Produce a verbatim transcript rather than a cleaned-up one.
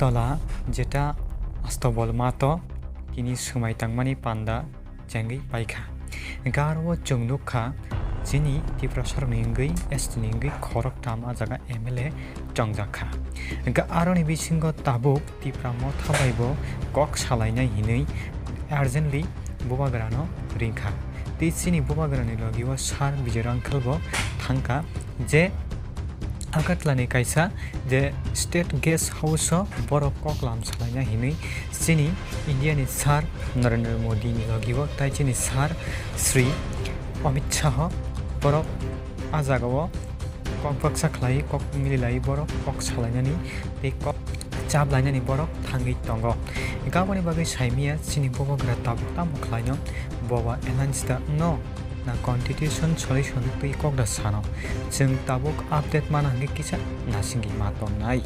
Tola jeta astobol mato tini swmai tangmani panda chengwi paikha. Hwnkhe aro o chwng nukha chini Tiprasarokni wngwi S T ni wngwi khoroktham a jaga M L A chongjakha. Hwnkhe aroni bisingo tabuk Tipra Motha bai bo kok salainai hinwi urgently bubagrano ringkha. Tei chini bubagrani logi o Sir Bijay Rangkhal bo thangkha je Agartala ni kaisa je State Guest House o borok koklam salaina hinwi chini India ni Sir Narendra Modi ni logi o tai chini Sir Shri Amit Shah borok a jaga o kok baksa khlai kok mililai borok kok salainani tei kok chap lainani borok thangwi tongo. Hwnkhe aboni bagwi saimaya chini bubagra tabuk tamo khlaino boba alliance da wngno na constitution solution twi kok da sano. Chwng tabuk update mana hwnkhe kisa nasingwi ma tonnai.